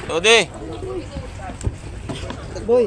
Ode. Boy.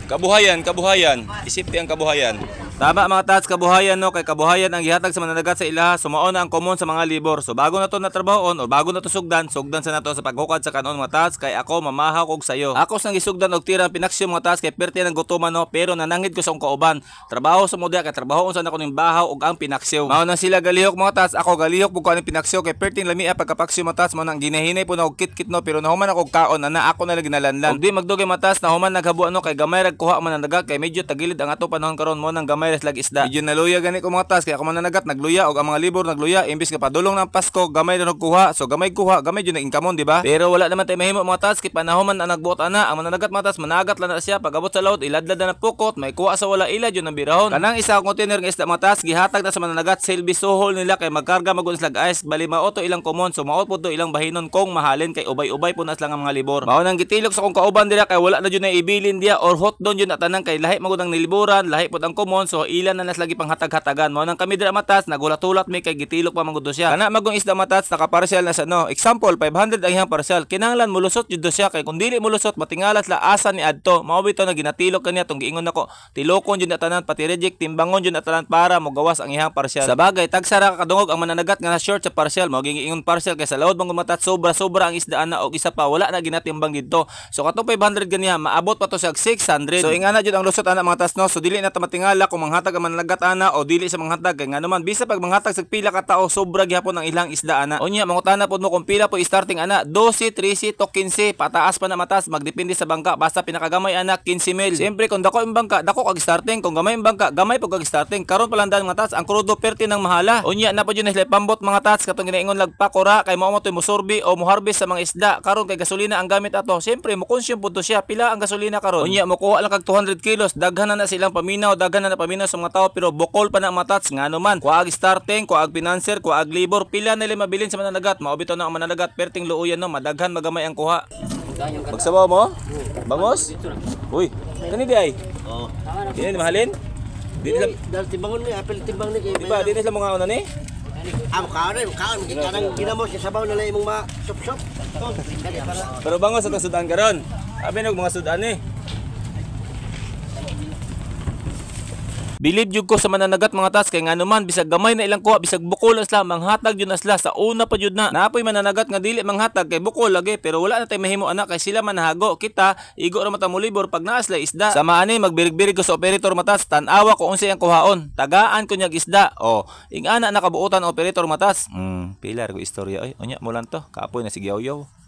Kabuhayan, kabuhayan. Isipti ang kabuhayan. Tama mga tats, kabuhayan no, kay kabuhayan ang gihatag sa mananagat sa ilaha, so mao na ang common sa mga libor. So bago na to na trabahoon o bago na to sugdan, sugdan sa nato sa paghukad sa kanon mga tats, kay ako mamahaw kog sayo. Ako sang gisugdan og tira ang pinaksyo mga tats kay perti ng gutuman no, pero nanangid ko sa akong kauban. Trabaho sa mo diha kay trabaho unsa nako ning bahaw ug ang pinaksyo. Mao na sila galihok mga tats, ako galihok pud ko aning pinaksyo kay perting lamia pagkapaksyo mga tats, mao nang ginahinay po na og kit-kit no, pero nahuman ako og kaon ana ako na lang ginalanlan. Ug di magdugay matas nahuman naghabuan no kay gamay rag kuha man ang daga kay medyo tagilid ang ato panahon karon mo nang gamay ras lag isda. Medyo naluya gani ko mga tas kay ako mananagat nagluya og ang mga libor nagluya imbis nga padulong ng Pasko gamay ra kuha. So gamay kuha, gamay jud na inkamon, di ba? Pero wala naman tay mahimo mga tas kay panahon man ang nagbuot ana ang mananagat mga tas managat lang na siya pag-abot sa laot iladlad na pukot may kuha sa wala ila jud ang birahon. Kanang isa ka container nga isda mga tas gihatag na sa mananagat silbi suhol nila kay magkarga magun sila ice bali mao to ilang common so mao po to ilang bahinon kung mahalin kay ubay-ubay po na sila nga mga libor. Mao nang gitilok sa akong kauban dira kay wala na jud na ibilin diya or hot don jud na tanan kay lahi magud ang niliburan, lahi pod ang common so ila na nas lagi panghatag-hatagan. Mao nang kami dira matas nagulat-ulat mi kay gitilok pa man gud siya. Kana magong isda matas nakaparcel na sa no. Example 500 ang iyang parcel. Kinahanglan molusot jud siya kay kung dili molusot matingalas la asa ni adto. Mao bitaw na ginatilok kaniya tong giingon nako. Tilokon jud na tanan pati reject timbangon jud na tanan para mogawas ang iyang parcel. Sa bagay tagsa ra kadungog ang mananagat nga na short sa parcel mao giingon parcel kay sa laod man matat sobra-sobra ang isda ana og isa pa wala na ginatimbang didto. So katong 500 ganiya maabot pa to sa 600. So ingana jud ang lusot ana mga tas no. So dili na ta matingala kung manghatag ang mananagat ana o dili sa manghatag kay ngano man bisa pag manghatag sa pila ka tawo sobra gihapon ang ilang isda ana. Unya mangutana pod mo kung pila po starting ana 12, 13 to 15 pataas pa na matas magdepende sa bangka basta pinakagamay ana 15 mil. Siyempre kung dako ang bangka dako kag starting kung gamay ang bangka gamay pud kag starting karon pa lang dan mga tats ang krudo perti ng mahala. Unya na pod yun na sila pambot mga tats katong ginaingon lagpakora kay mao mo toy mosorbi o moharvest sa mga isda karon kay gasolina ang gamit ato siyempre mo consume pud to siya pila ang gasolina karon. Unya mokuha lang kag 200 kilos daghan na na silang paminaw daghan na na paminaw sa mga tao pero bukol pa na mga tats ngano man kuag starting kuag financer kuag labor pila nila mabilin sa mananagat mao bitaw na ang mananagat perting luoyan no madaghan magamay ang kuha. Magsabaw mo? Bangos? Uy, kani di ay? Oo. Di na mahalin? Di nila, Dahil timbangon ni, apel timbang ni. di ba? Di na sila mga una ni? Ah, mukhaan rin, mukhaan. Kanang ginamos, yung sabaw na lang imong ma sup-sup. Pero bangos sa sudan karon. Abi nag mga sudan eh. Bilib jud ko sa mananagat mga tas kay ngano man bisag gamay na ilang kuha bisag bukol sila manghatag jud na sila sa una pa jud na. Naapoy mananagat nga dili manghatag kay bukol lagi pero wala na tay mahimo ana kay sila manahago kita igo ra mata molibor pag naa sila isda. Sama ani magbirig-birig ko sa operator matas tan-awa ko unsay ang kuhaon. Tagaan ko niyag isda. O ingana nakabuotan ang operator matas. Pilar ko istorya oy. Unya mo lang to. Kapoy na si Gyawyaw.